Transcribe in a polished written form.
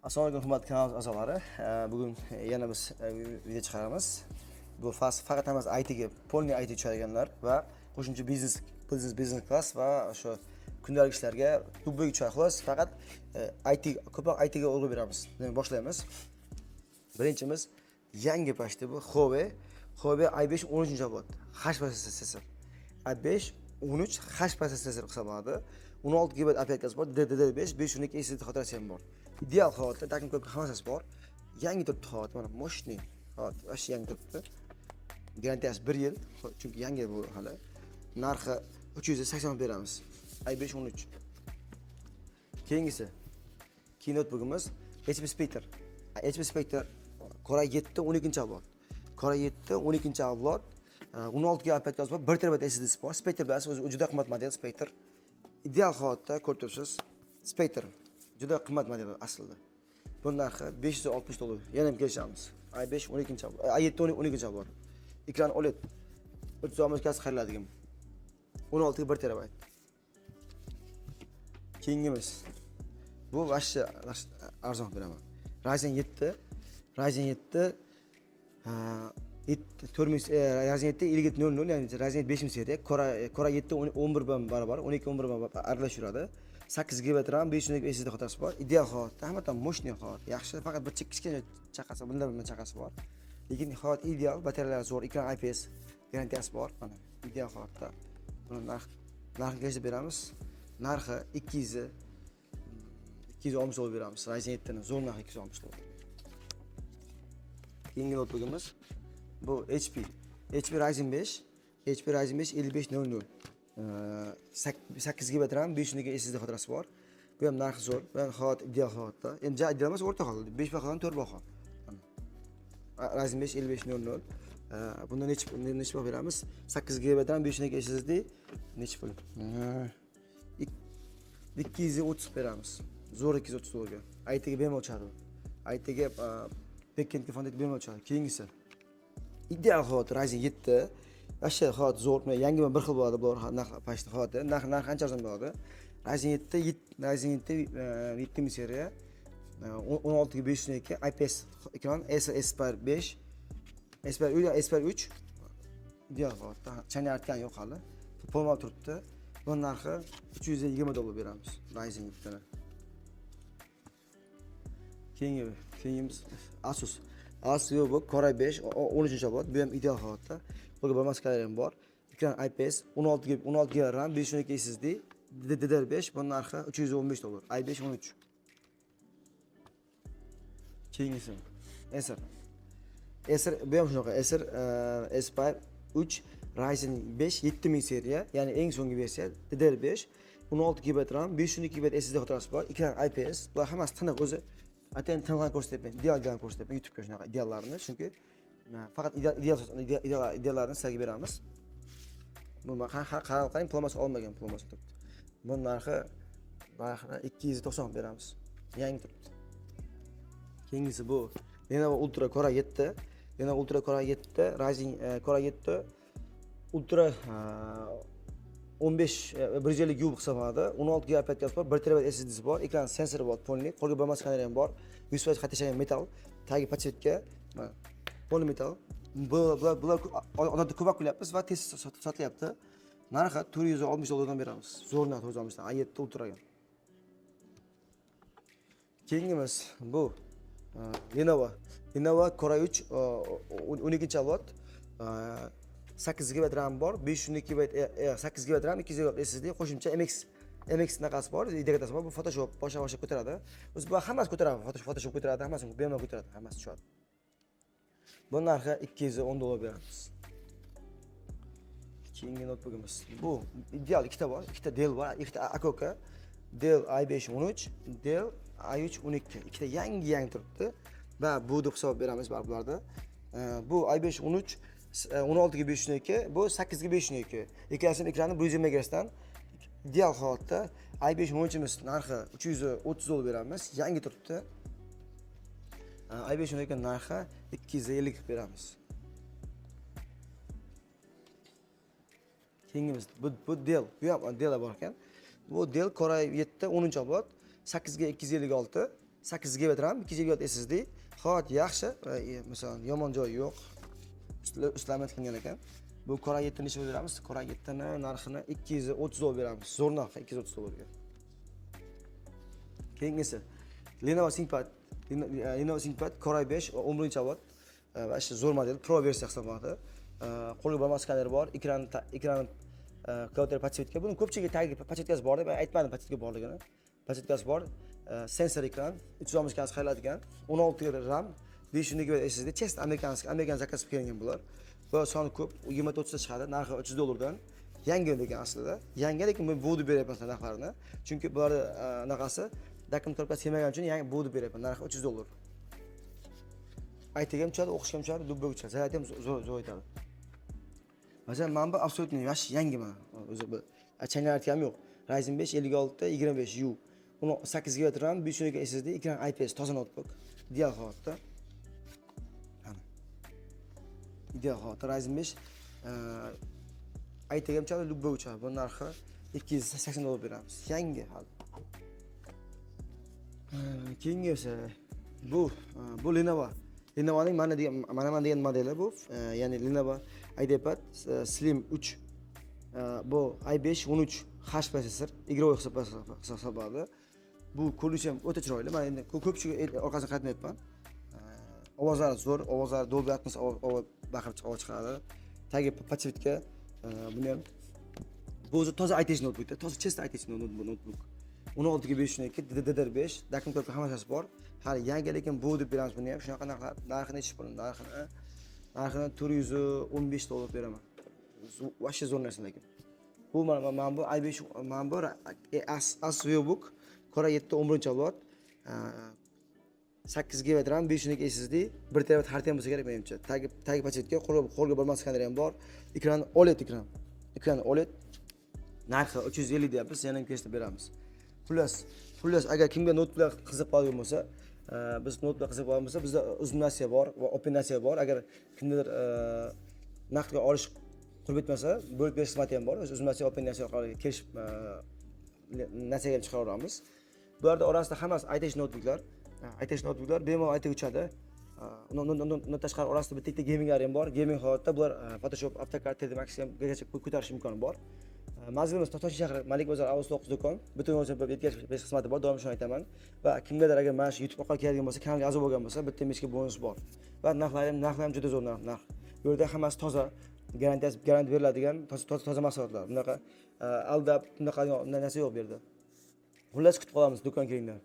Assalomu alaykum hurmatli kanal a'zolari. Bugun yana biz video chiqaramiz. Bu faqat emas IT ga, polniy IT tushadiganlar va qo'shimcha biznes klass va o'sha kundalik ishlarga tubbiy tushadi. Xolos, faqat IT, ko'proq IT ga urg'u beramiz. Demak, boshlaymiz. Birinchimiz yangi pashti bu Huawei. Huawei i5 13-avlod. H protsessor. i5 13 H protsessor hisoblanadi. 16 GB operatsiyasi bor, DDR5, 512 SSD xotirasi ham bor. Ideal holatda takim ko'p hammasi bor. Yangi turibdi holat, mana moshni holat, вообще yangi turibdi. Garantiyasi 1 yil, chunki yangi bu hali. Narxi 380 beramiz. i5 13. Keyingisi keyin notebookimiz HP Spectre. HP Spectre Core i7 12-avlod. Core i7 12-avlod. 16 GB operatsiyasi bor, 1 TB SSDsi bor. Spectre bilasiz, o'zi juda qimmat model Spectre. Ideal holatda ko'rib turibsiz. Spectre juda qimmat model aslida. Bu narxi 560 dollar. Yana ham kelishamiz. i5 12-avlod, i7 12-avlod. Ekran OLED. 360 gaz xariladigan. 16 ga 1 terabayt. Keyingimiz. Bu vashsha arzon beraman. Ryzen 7, Ryzen 7, to'rt ming, Ryzen 7 5700, ya'ni Ryzen 7 5000 seriya, Core i7 11 bilan barobar, 12 11 bilan aralashib yuradi. 8 GB RAM, 512 SSD xotirasi bor. Ideal holatda, hamma мощный holat, yaxshi, faqat bir kichkina chaqasi, bundan bundan chaqasi bor. Lekin holat ideal, batareyalari zo'r, ekran IPS garantiyasi bor. Mana ideal holatda. Buni narxini kelishib beramiz. Narxi 260 dollar beramiz. Ryzen 7 ni zo'r narxi 260 dollar. Keyingi notebookimiz bu HP. HP Ryzen 5, HP Ryzen 5 5500. 8 GB RAM, 512 SSD xotirasi bor. Bu ham narxi zo'r. Bu ham holat ideal holatda. Endi ja ideal emas, o'rta holat. 5 bahodan 4 baho. Ryzen 5 5500. Bunda necha pul beramiz? 8 GB RAM, 512 SSD necha pul? 230 beramiz. Zo'r 230 dollarga. IT ga bemalol tushadi. IT ga, backendga, frontendga bemalol tushadi. Keyingisi. Ideal holat Ryzen 7. Вообще holat zo'r. Mana yangi bir xil bo'ladi bular narx pashti holati. Narx ancha arzon bo'ladi. Ryzen 7, Ryzen 7, 7000 seriya. 16 ga 512 IPS ekran, Acer Aspire 5, Aspire 3, Aspire 3. Ideal holatda. Chang artgan yo'q hali. Polmal turibdi. Bu narxi 320 dollar beramiz Ryzen 7 ni. Keyingimiz Asus. Asus yo'q, bu Core i5 13-avlod. Bu ham ideal holatda. Qo'lga bir maskalari ham bor. Ekran IPS, 16 GB, 16 GB RAM, 512 SSD, DDR5, bu narxi 315 dollar. i5 13. Keyingisi Acer. Acer bu ham shunaqa. Acer Aspire 3 Ryzen 5 7000 seriya, ya'ni eng so'nggi versiya, DDR5, 16 GB RAM, 512 GB SSD xotirasi bor, ekran IPS. Bular hammasi tiniq o'zi. Atayin tiniqlarni ko'rsatyapman, ideal idealni ko'rsatyapman YouTube'ga shunaqa ideallarni, chunki faqat ideallarni sizlarga beramiz. Bu qarang, plombasi olmagan, plombasi turibdi. Bu narxi 290 beramiz. Yangi turibdi. Keyingisi bu Lenovo Ultra Core 7. Lenovo Ultra Core 7, Ryzen, Core 7 Ultra, 15, 150 U hisoblanadi. 16 GB operatsiyasi bor, 1 terabayt SSDsi bor, ekran sensori bor, polni, qo'lga bo'lmas skaneri ham bor. 100% qayta ishlangan metall, tagi podсветка, mana polni metall. Bular odatda ko'p qilyapmiz va tez sotilyapti. Narxi 460 dollardan beramiz. Zo'r narx 460 dan, i7 Ultraga. Keyingimiz bu Lenovo. Lenovo Core 3 12-avlod. 8 GB RAM bor, 512 GB, 8 GB RAM, 200 GB SSD, qo'shimcha MX naqasi bor, videokartasi bor. Bu Photoshop boshqa ko'taradi. O'zi bu hammasi ko'taradi, Photoshop ko'taradi, hammasini bemalol ko'taradi, hammasi tushadi. Bu narxi 210 dollar beramiz. Keyingi notebookimiz. Bu ideal ikkita bor, ikkita Dell bor, ikkita Akoka. Dell i5 13, Dell i3 12. Ikkita yangi-yangi turibdi. Va bu deb hisob beramiz baribir bularda. Bu i5 13, 16 ga 512, bu 8 ga 512. Ikkalasini ekrani 120 Hzdan. Ideal holatda i5 13imiz narxi 330 dollar beramiz. Yangi turibdi. i5 12 narxi 250 qilib beramiz. Keyingimiz bu Dell. Bu ham Dell bor ekan. Bu Dell Core i7 10-avlod, 8 ga 256. 8 GB RAM, 256 SSD. Holat yaxshi, masalan, yomon joyi yo'q. Ustlama qilingan ekan. Bu Core i7 necha beramiz? Core i7 ni narxini 230 dollar beramiz. Zo'r narx, 230 dollarga. Keyingisi Lenovo ThinkPad, Lenovo ThinkPad Core i5 11-avlod va shu zo'r model, Pro versiya hisoblanadi. Qo'lga bormas skaner bor, ekrani klaviatura подсветка. Buni ko'pchiligi tagi подсветка si bor deb, men aytmadim подсветка borligini. Подсветка si bor, sensor ekran, 360 gradus qayriladigan, 16 GB RAM, 512 GB SSD, чисто американский, Amerikan заказ qilib kelingan bular. Bu soni ko'p, 20 30 ta chiqadi, narxi 300 dollardan. Yangi degan aslida. Yangi, lekin men bu deb beryapman narxlarini. Chunki bularni anaqasi dokument korpasi kelmagani uchun yangi bu deb beryapman. Narxi 300 dollar. ITga ham tushadi, o'qishga ham tushadi, любой ga tushadi. Zaryad ham zo'r zo'r aytadi. Masalan, mana bu абсолютно yangi mana. O'zi bu changlar ham yo'q. Ryzen 5 56 25 U. Uni 8 GB RAM, 512 SSD, ekran IPS, toza notebook. Ideal holatda. Mana. Ideal holatda Ryzen 5 ITga ham tushadi, любой ga tushadi. Bu narxi 280 dollar beramiz. Yangi hali. Keyingisi bu Lenovo. Lenovoning mana degan modeli bu. Ya'ni Lenovo IdeaPad Slim 3. Bu i5 13 H protsessor, игровой hisoblanadi. Bu ko'rinishi ham o'ta chiroyli. Men endi ko'pchilik orqasidan qaytmayapman. Ovozlari zo'r, ovozlari Dolby Atmos baqirib ovoz chiqaradi. Tagi подсветка, buni ham bu o'zi toza IT notebookda, toza чисто IT notebook. 16 ga 512 DDR5, dokument hammasi bor. Hali yangi, lekin bu deb beramiz buni ham. Shunaqa narxlar, narxini nechi pul? Narxini 415 dollar beraman. Вообще zo'r narsa lekin. Bu mana bu i5, mana bu Asus VivoBook Core i7 11-avlod. 8 GB RAM, 512 SSD, 1 terabayt hard ham bo'lsa kerak menimcha. Tagi подсветка, qo'lga bormas skaner ham bor. Ekrani OLED ekran. Ekrani OLED. Narxi 350 deyapmiz, yana ham kelishtirib beramiz. Xullas, agar kimga noutbuklar qiziq qolgan bo'lsa, biz noutbuklar qiziq qolgan bo'lsa, bizda uzum nasiya bor va Open nasiya bor. Agar kimnidir naqdga olish qurbi yetmasa, bo'lib berish xizmati ham bor. O'zi uzum nasiya, Open nasiya orqali kelishib nasiyaga ham chiqaraveramiz. Bularda orasida hammasi IT noutbuklar. IT noutbuklar bemalol IT uchadi. Undan tashqari orasida bitta ikkita gaminglar ham bor. Gaming holatda bular Photoshop, AutoCAD, 3D Max ham gacha ko'tarish imkoni bor. Manzilimiz Toshkent shahri, Malik bozor, Avgust 9 do'kon. Butun o'lchab yetkazib berish xizmati bor, doim shuni aytaman. Va kimgadir agar mana shu YouTube orqali keladigan bo'lsa, kanalga a'zo bo'lgan bo'lsa, bitta meshga bonus bor. Va narxlari ham juda zo'r narx. Bu yerda hammasi toza, garantiyasi garantiya beriladigan toza mahsulotlar. Bunaqa aldab, bunaqa narsa yo'q bu yerda. Xullas, kutib qolamiz, do'kon kelinglar.